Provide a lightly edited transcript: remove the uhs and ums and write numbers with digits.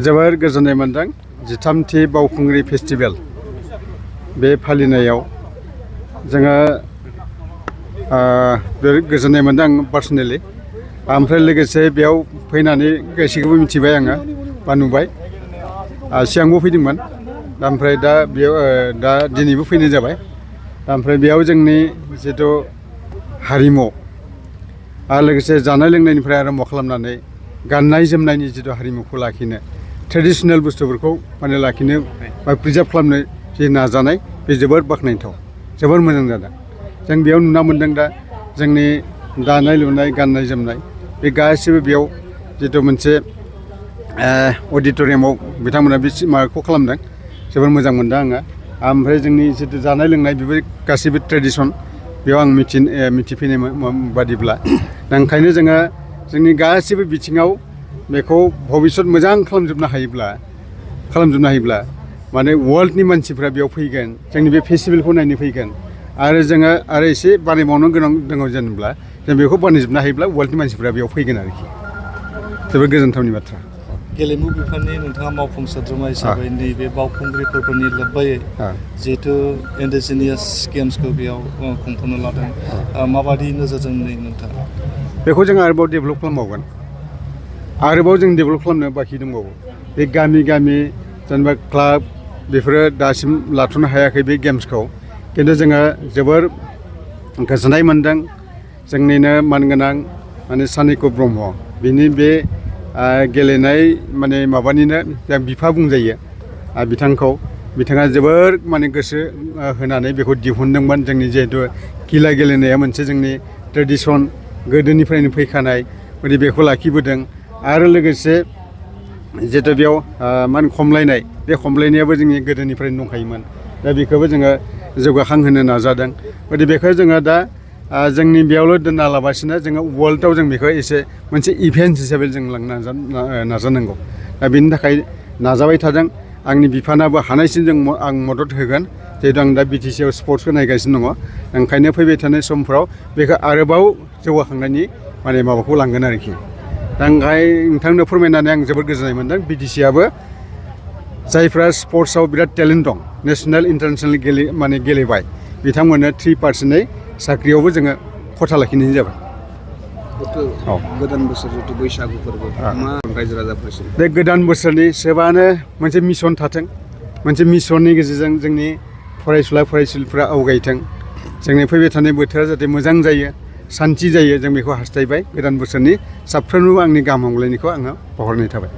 जोबोर गोजोननाय मोनदों 13थि बावखुंग्रि फेस्टिभेल बे फालिनायाव जोङो गोजोननाय मोनदों आं पार्सनेलि ओमफ्राय लोगोसे बेयाव फैनानै गासैखौबो मिथिबाय आङो बा नुबाय सिगांबो फैदोंमोन ओमफ्राय दा बेयाव दा दिनैबो फैनाय जाबाय ओमफ्राय बेयाव जोंनि जितु हारिमु आरो लोगोसे जानाय लोंनायनिफ्राय आरम्भ खालामनानै गाननाय जोमनायनि जितु हारिमुखौ लाखिनो ट्रेडिशनेल बुस्थुफोरखौ माने लाखिनो बा प्रिजार्भ खालामनो जि नाजानाय बे जोबोर बाख्नायथाव जोबोर मोजां जादों जों बेयाव नुना मोन्दों दा जोंनि दानाय लुनाय गाननाय जोमनाय बे गासिबो बेयाव जितु मोनसे अडिट'रियामाव बिथांमोना बे माबाखौ खालामदों जोबोर मोजां मोनदों आङो ओमफ्राय जोंनि जितु जानाय लोंनाय बेबो गासिबो ट्रेडिसन बेयाव आं मिथिफैनाय बादिब्ला दा ओंखायनो जोङो जोंनि गासिबो बिथिङाव बेखौ भबिष्यत मोजां खालामजोबनो हायोब्ला माने वर्ल्डनि मानसिफ्रा बेयाव फैगोन जोंनि बे फेस्टिभेलखौ नायनो फैगोन आरो जोङो आरो एसे बानायबावनो गोनां दङ जेनेबा जों बेखौ बानायजोबनो हायोब्ला वर्ल्डनि मानसिफ्रा बेयाव फैगोन आरोखि जोबोद गोजोनथावनि बाथ्रा गेलेमु बिफाननि नोंथाङा मावफुं सोद्रोमा हिसाबै नैबे बावखुंग्रि फोरबोनि लोब्बायै जिहेथु इन्डिजिनियास गेम्सखौ बेयाव खुंफुंनो लादों माबादि नोजोरजों नोंथाङा बेखौ जों आरोबाव डेभेलप खालामबावगोन आरोबाव जों डेभेलप खालामनो बाखि दंबावो बे गामि जेनेबा क्लाब बेफोरो दासिम लाथ'नो हायाखै बे गेम्सखौ खिन्थु जोङो जोबोर गोजोननाय मोनदों जोंनिनो मानगोनां माने सानिको ब्रह्म बिनि बे गेलेनाय माने माबानिनो बिफा बुंजायो बिथाङा जोबोर माने गोसो होनानै बेखौ दिहुनदोंमोन जोंनि जिहेतु गिला गेलेनाया मोनसे जोंनि ट्रेडिसन गोदोनिफ्रायनो फैखानाय माने बेखौ लाखिबोदों आरो लोगोसे जिहेतु बेयाव मान खमलायनाय बे खमलायनायाबो जोंनि गोदोनिफ्रायनो दंखायोमोन दा बेखौबो जोङो जौगाखांहोनो नाजादों गथिखे बेखौ जोङो दा जोंनि बेयावल' दोनना लाबासिनो जोङो वर्ल्डआव जों बेखौ एसे मोनसे इभेन्ट हिसाबै जों लांनो नाजानांगौ दा बेनि थाखाय नाजाबाय थादों आंनि बिफानाबो हानायसिम आं मदद होगोन जिहेतु आं दा बिटिसिआव स्पर्ट्सखौ नायगासिनो दङ ओंखायनो फैबाय थानाय समफ्राव बेखौ आरोबाव जौगाखांनायनि माने माबाखौ लांगोन आरोखि दा ओंखायनो नोंथांनो फोरमायनानै आं जोबोद गोजोननाय मोनदों बिटिसिआबो जायफ्रा स्पर्ट्सआव बिराद टेलेन्ट दं नेसनेल इन्टारनेसनेल गेलेबाय बिथांमोननो 3% साख्रियावबो जोङो खथा लाखिनाय जाबाय गोदान बोसोर जितु बैसागु फोरबो मा रायजो राजाफोरसिम बे गोदान बोसोरनि सोबानो मोनसे मिशन थाथों मोनसे मिशननि गेजेरजों जोंनि फरायसुलिफ्रा आवगायथों जोंनि फैबाय थानाय बोथोरा जाहाथे मोजां जायो सान्थि जायो जों बेखौ हास्थायबाय गोदान बोसोरनि साफ्रोमनोबो आंनि गाहाम हामलायनायखौ आङो बावहरनाय थाबाय